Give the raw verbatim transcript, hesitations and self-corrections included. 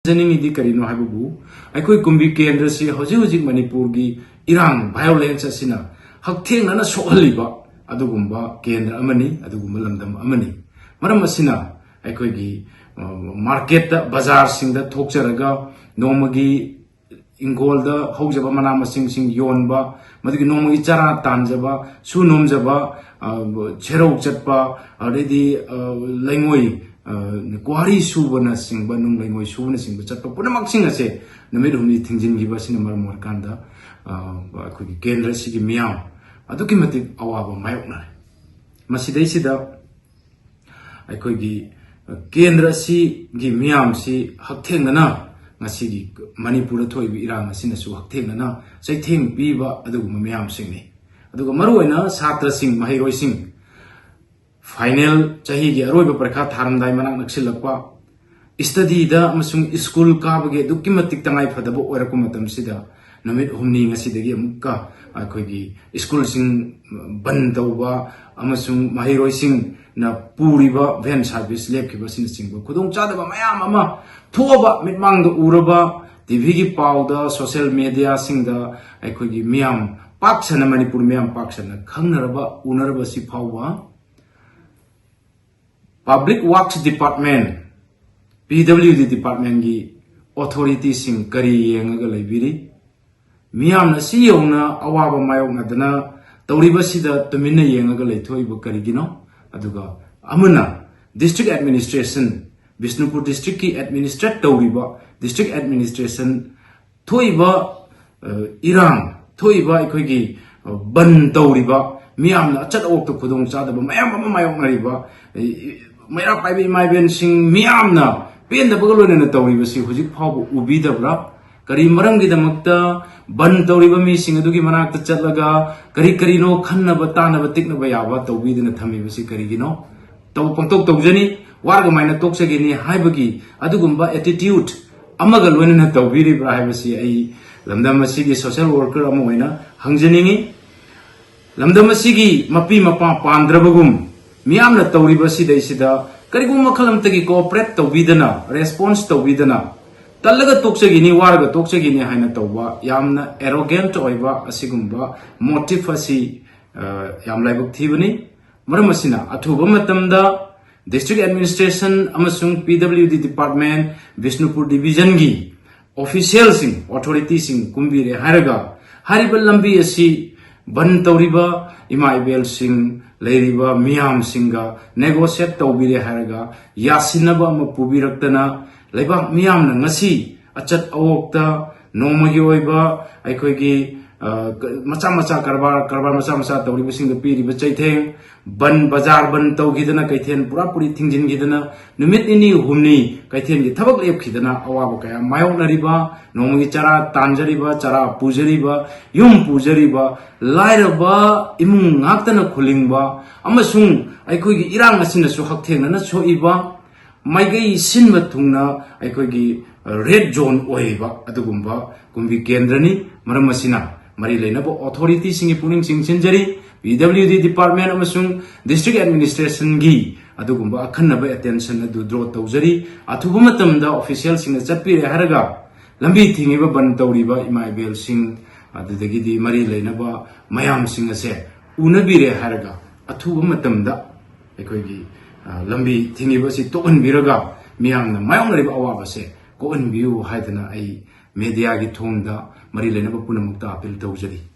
ꯍꯥꯏꯖꯅꯤꯡꯉꯤꯗꯤ ꯀꯔꯤꯅꯣ ꯍꯥꯏꯕꯕꯨ, ꯑꯩꯈꯣꯏ ꯀꯨꯝꯕꯤ ꯀꯦꯟꯗ꯭ꯔꯁꯤ ꯍꯧꯖꯤꯛ ꯍꯧꯖꯤꯛ ꯃꯅꯤꯄꯨꯔꯒꯤ ꯏꯔꯥꯡ, violence ꯑꯁꯤꯅ ꯍꯛꯊꯦꯡꯅꯅ ꯁꯣꯛꯍꯜꯂꯤꯕ ꯑꯗꯨꯒꯨꯝꯕ ꯀꯦꯟꯗ꯭ꯔ ꯑꯃꯅꯤ, ꯑꯗꯨꯒꯨꯝꯕ ꯂꯝꯗꯝ ꯑꯃꯅꯤ꯫ ꯃꯔꯝ ꯑꯁꯤꯅ ꯑꯩꯈꯣꯏꯒꯤ, ꯑ, ꯃꯥꯔꯀꯦꯠꯇ, ꯕꯖꯥꯔꯁꯤꯡꯗ ꯊꯣꯛꯆꯔꯒ ꯅꯣꯡꯃꯒꯤ ꯏꯪꯈꯣꯜꯗ ꯍꯧꯖꯕ ꯃꯅꯥ ꯃꯁꯤꯡꯁꯤꯡ ꯌꯣꯟꯕ, ꯃꯗꯨꯒꯤ ꯅꯣꯡꯃꯒꯤ ꯆꯔꯥ ꯇꯥꯟꯖꯕ, ꯁꯨ ꯅꯣꯝꯖꯕ, ꯑ, ꯁꯦꯔꯧ ꯆꯠꯄ, ꯑꯗꯩꯗꯤ, ꯑ, ꯂꯩꯉꯣꯏ, ꯑ, quarry ꯁꯨꯕꯅꯆꯤꯡꯕ, ꯅꯨꯡ ꯂꯩꯉꯣꯏ ꯁꯨꯕꯅꯆꯤꯡꯕ ꯆꯠꯄ ꯄꯨꯝꯅꯃꯛꯁꯤꯡ ꯑꯁꯦ ꯅꯨꯃꯤꯠ ꯍꯨꯝꯅꯤ ꯊꯤꯡꯖꯤꯟꯈꯤꯕ ꯑꯁꯤꯅ ꯃꯔꯝ ꯑꯣꯏꯔꯀꯥꯟꯗ, ꯑ, ꯑꯩꯈꯣꯏꯒꯤ ꯀꯦꯟꯗ꯭ꯔ ꯑꯁꯤꯒꯤ ꯃꯤꯌꯥꯝ ꯑꯗꯨꯛꯀꯤ ꯃꯇꯤꯛ ꯑꯋꯥꯕ ꯃꯥꯌꯣꯛꯅꯔꯦ꯫ ꯃꯁꯤꯗꯩꯁꯤꯗ ꯑꯩꯈꯣꯏꯒꯤ, ꯑ, ꯀꯦꯟꯗ꯭ꯔ ꯑꯁꯤꯒꯤ ꯃꯤꯌꯥꯝꯁꯤ ꯍꯛꯊꯦꯡꯅꯅ ꯉꯁꯤꯒꯤ ꯃꯅꯤꯄꯨꯔꯗ ꯊꯣꯛꯏꯕ ꯏꯔꯥꯡ ꯑꯁꯤꯅꯁꯨ ꯍꯛꯊꯦꯡꯅꯅ ꯆꯩꯊꯦꯡ ꯄꯤꯕ ꯑꯗꯨꯒꯨꯝꯕ ꯃꯤꯌꯥꯝꯁꯤꯡꯅꯤ꯫ ꯑꯗꯨꯒ ꯃꯔꯨꯑꯣꯏꯅ ꯁꯥꯇ꯭ꯔꯁꯤꯡ, ꯃꯍꯩꯔꯣꯏꯁꯤꯡ, final ꯆꯍꯤꯒꯤ ꯑꯔꯣꯏꯕ ꯄꯔꯤꯈꯥ ꯊꯥꯔꯝꯗꯥꯏ ꯃꯅꯥꯛ ꯅꯛꯁꯤꯜꯂꯛꯄ, studyꯗ ꯑꯃꯁꯨꯡ ꯁ꯭ꯀꯨꯜ ꯀꯥꯕꯒꯤ ꯑꯗꯨꯛꯀꯤ ꯃꯇꯤꯛ ꯇꯉꯥꯏ ꯐꯗꯕ ꯑꯣꯏꯔꯛꯄ ꯃꯇꯝꯁꯤꯗ, ꯅꯨꯃꯤꯠ ꯍꯨꯝꯅꯤ ꯉꯁꯤꯗꯒꯤ ꯑꯃꯨꯛꯀ ꯑꯩꯈꯣꯏꯒꯤ ꯁ꯭ꯀꯨꯜꯁꯤꯡ ꯕꯟ ꯇꯧꯕ ꯑꯃꯁꯨꯡ ꯃꯍꯩꯔꯣꯏꯁꯤꯡꯅ ꯄꯨꯔꯤꯕ van service ꯂꯦꯞꯈꯤꯕ ꯑꯁꯤꯅꯆꯤꯡꯕ ꯈꯨꯗꯣꯡꯆꯥꯗꯕ ꯃꯌꯥꯝ ꯑꯃ ꯊꯣꯛꯑꯕ, ꯃꯤꯠꯃꯥꯡꯗ ꯎꯔꯕ, TVꯒꯤ ꯄꯥꯎꯗ, social mediaꯁꯤꯡꯗ ꯑꯩꯈꯣꯏꯒꯤ ꯃꯤꯌꯥꯝ ꯄꯥꯛ ꯁꯟꯅ, ꯃꯅꯤꯄꯨꯔ ꯃꯤꯌꯥꯝ ꯄꯥꯛ ꯁꯟꯅ ꯈꯪꯅꯔꯕ, ꯎꯅꯔꯕ ꯑꯁꯤ ꯐꯥꯎꯕ Public Works Department, PWD Departmentꯀꯤ authorityꯁꯤꯡ ꯀꯔꯤ ꯌꯦꯡꯉꯒ ꯂꯩꯕꯤꯔꯤ? ꯃꯤꯌꯥꯝꯅ ꯑꯁꯤ ꯌꯧꯅ ꯑꯋꯥꯕ ꯃꯥꯌꯣꯛꯅꯗꯅ ꯇꯧꯔꯤꯕꯁꯤꯗ ꯇꯨꯃꯤꯟꯅ ꯌꯦꯡꯉꯒ ꯂꯩꯊꯣꯛꯏꯕ ꯀꯔꯤꯒꯤꯅꯣ? ꯑꯗꯨꯒ ꯑꯃꯅ district administration, ꯕꯤꯁꯅꯨꯄꯨꯔ districtꯀꯤ administrate ꯇꯧꯔꯤꯕ district administration ꯊꯣꯛꯏꯕ, ꯑ, ꯏꯔꯥꯡ, ꯊꯣꯛꯏꯕ ꯑꯩꯈꯣꯏꯒꯤ, ꯑ, ꯕꯟ ꯇꯧꯔꯤꯕ, ꯃꯤꯌꯥꯝꯅ ꯑꯆꯠ ꯑꯋꯣꯛꯇ ꯈꯨꯗꯣꯡ ꯆꯥꯗꯕ ꯃꯌꯥꯝ ꯑꯃ ꯃꯥꯌꯣꯛꯅꯔꯤꯕ, ꯏ-, ꯏ-, ꯃꯩꯔꯥ ꯄꯥꯏꯕ ꯏꯃꯥ ꯏꯕꯦꯟꯁꯤꯡ ꯃꯤꯌꯥꯝꯅ ꯄꯦꯟꯗꯕꯒ ꯂꯣꯏꯅꯅ ꯇꯧꯔꯤꯕꯁꯤ ꯍꯧꯖꯤꯛ ꯐꯥꯎꯕ ꯎꯕꯤꯗꯕ꯭ꯔꯥ? ꯀꯔꯤ ꯃꯔꯝꯒꯤꯗꯃꯛꯇ ꯕꯟ ꯇꯧꯔꯤꯕ ꯃꯤꯁꯤꯡ ꯑꯗꯨꯒꯤ ꯃꯅꯥꯛꯇ ꯆꯠꯂꯒ ꯀꯔꯤ ꯀꯔꯤꯅꯣ ꯈꯟꯅꯕ ꯇꯥꯅꯕ ꯇꯤꯛꯅꯕ ꯌꯥꯕ ꯇꯧꯕꯤꯗꯅ ꯊꯝꯃꯤꯕꯁꯤ ꯀꯔꯤꯒꯤꯅꯣ? ꯇꯧ-, ꯄꯪꯇꯧ ꯇꯧꯖꯅꯤ, ꯋꯥꯔꯒ ꯃꯥꯏꯅ ꯇꯣꯛꯆꯒꯅꯤ ꯍꯥꯏꯕꯒꯤ ꯑꯗꯨꯒꯨꯝꯕ attitude ꯑꯃꯒ ꯂꯣꯏꯅꯅ ꯇꯧꯕꯤꯔꯤꯕ꯭ꯔꯥ ꯍꯥꯏꯕꯁꯤ ꯑꯩ ꯂꯝꯗꯝ ꯑꯁꯤꯒꯤ social worker ꯑꯃ ꯑꯣꯏꯅ ꯍꯪꯖꯅꯤꯡꯏ꯫ ꯂꯝꯗꯝ ꯑꯁꯤꯒꯤ ꯃꯄꯤ ꯃꯄꯥ ꯄꯥꯟꯗ꯭ꯔꯕꯒꯨꯝ ꯃꯤꯌꯥꯝꯅ ꯇꯧꯔꯤꯕ ꯑꯁꯤꯗꯩꯁꯤꯗ ꯀꯔꯤꯒꯨꯝꯕ ꯃꯈꯜ ꯑꯃꯠꯇꯒꯤ cooperate ꯇꯧꯕꯤꯗꯅ, response ꯇꯧꯕꯤꯗꯅ, ꯇꯜꯂꯒ ꯇꯣꯛꯆꯈꯤꯅꯤ, ꯋꯥꯔꯒ ꯇꯣꯛꯆꯈꯤꯅꯤ ꯍꯥꯏꯅ ꯇꯧꯕ ꯌꯥꯝꯅ arrogant ꯑꯣꯏꯕ ꯑꯁꯤꯒꯨꯝꯕ motive ꯑꯁꯤ, ꯑ, ꯌꯥꯝ ꯂꯥꯏꯕꯛ ꯊꯤꯕꯅꯤ꯫ ꯃꯔꯝ ꯑꯁꯤꯅ, ꯑꯊꯨꯕ ꯃꯇꯝꯗ district administration ꯑꯃꯁꯨꯡ P W D department, Bishnupur division ꯒꯤ official ꯁꯤꯡ, authority ꯁꯤꯡ ꯀꯨꯝꯕꯤꯔꯦ ꯍꯥꯏꯔꯒ, ꯍꯥꯏꯔꯤꯕ ꯂꯝꯕꯤ ꯑꯁꯤ ꯕꯟ ꯇꯧꯔꯤꯕ ꯏꯃꯥ ꯏꯕꯦꯜꯁꯤꯡ, ꯂꯩꯔꯤꯕ ꯃꯤꯌꯥꯝꯁꯤꯡꯒ negotiate ꯇꯧꯕꯤꯔꯦ ꯍꯥꯏꯔꯒ, ꯌꯥꯁꯤꯟꯅꯕ ꯑꯃ ꯄꯨꯕꯤꯔꯛꯇꯅ, ꯂꯩꯕꯥꯛ ꯃꯤꯌꯥꯝꯅ ꯉꯁꯤ ꯑꯆꯠ ꯑꯋꯣꯛꯇ ꯅꯣꯡꯃꯒꯤ ꯑꯣꯏꯕ ꯑꯩꯈꯣꯏꯒꯤ, ꯑ, ꯃꯆꯥ ꯃꯆꯥ ꯀꯔꯕꯥꯔ, ꯀꯔꯕꯥꯔ ꯃꯆꯥ ꯃꯆꯥ ꯇꯧꯔꯤꯕꯁꯤꯡꯗ ꯄꯤꯔꯤꯕ ꯆꯩꯊꯦꯡ, ꯕꯟ, ꯕꯖꯥꯔ ꯕꯟ ꯇꯧꯈꯤꯗꯅ, ꯀꯩꯊꯦꯜ ꯄꯨꯔꯥ ꯄꯨꯔꯤ ꯊꯤꯡꯖꯤꯟꯈꯤꯗꯅ, ꯅꯨꯃꯤꯠ ꯅꯤꯅꯤ ꯍꯨꯝꯅꯤ ꯀꯩꯊꯦꯜꯒꯤ ꯊꯕꯛ ꯂꯦꯞꯈꯤꯗꯅ ꯑꯋꯥꯕ ꯀꯌꯥ ꯃꯥꯌꯣꯛꯅꯔꯤꯕ, ꯅꯣꯡꯃꯒꯤ ꯆꯔꯥ ꯇꯥꯟꯖꯔꯤꯕ, ꯆꯔꯥ ꯄꯨꯖꯔꯤꯕ, ꯌꯨꯝ ꯄꯨꯖꯔꯤꯕ, ꯂꯥꯏꯔꯕ ꯏꯃꯨꯡ ꯉꯥꯛꯇꯅ ꯈꯨꯜꯂꯤꯡꯕ, ꯑꯃꯁꯨꯡ ꯑꯩꯈꯣꯏꯒꯤ ꯏꯔꯥꯡ ꯑꯁꯤꯅꯁꯨ ꯍꯛꯊꯦꯡꯅꯅ ꯁꯣꯛꯏꯕ, ꯃꯥꯏꯀꯩ ꯁꯤꯟꯕ ꯊꯨꯡꯅ ꯑꯩꯈꯣꯏꯒꯤ red zone ꯑꯣꯏꯔꯤꯕ ꯑꯗꯨꯒꯨꯝꯕ ꯀꯨꯝꯕꯤ ꯀꯦꯟꯗ꯭ꯔꯅꯤ꯫ ꯃꯔꯝ ꯑꯁꯤꯅ, ꯃꯔꯤ ꯂꯩꯅꯕ authority ꯁꯤꯡꯒꯤ ꯄꯨꯛꯅꯤꯡ ꯆꯤꯡꯁꯤꯟꯖꯔꯤ, P W D department ꯑꯃꯁꯨꯡ district administration ꯒꯤ ꯑꯗꯨꯒꯨꯝꯕ ꯑꯈꯟꯅꯕ attention ꯑꯗꯨ draw ꯇꯧꯖꯔꯤ꯫ ꯑꯊꯨꯕ ꯃꯇꯝꯗ official ꯁꯤꯡꯅ ꯆꯠꯄꯤꯔꯦ ꯍꯥꯏꯔꯒ, ꯂꯝꯕꯤ ꯊꯤꯡꯉꯤꯕ ꯕꯟ ꯇꯧꯔꯤꯕ ꯏꯃꯥ ꯏꯕꯦꯜꯁꯤꯡ, ꯑꯗꯨꯗꯒꯤꯗꯤ ꯃꯔꯤ ꯂꯩꯅꯕ ꯃꯌꯥꯝꯁꯤꯡ ꯑꯁꯦ ꯎꯅꯕꯤꯔꯦ ꯍꯥꯏꯔꯒ, ꯑꯊꯨꯕ ꯃꯇꯝꯗ ꯑꯩꯈꯣꯏꯒꯤ, ꯑ, ꯂꯝꯕꯤ ꯊꯤꯡꯉꯤꯕ ꯑꯁꯤ ꯇꯣꯛꯍꯟꯕꯤꯔꯒ, ꯃꯤꯌꯥꯝꯅ ꯃꯥꯌꯣꯛꯅꯔꯤꯕ ꯑꯋꯥꯕꯁꯦ ꯀꯣꯛꯍꯟꯕꯤꯌꯨ ꯍꯥꯏꯗꯅ ꯑꯩ media ꯒꯤ ꯊꯣꯡꯗ ꯃꯔꯤ ꯂꯩꯅꯕ ꯄꯨꯝꯅꯃꯛꯇ appeal ꯇꯧꯖꯔꯤ꯫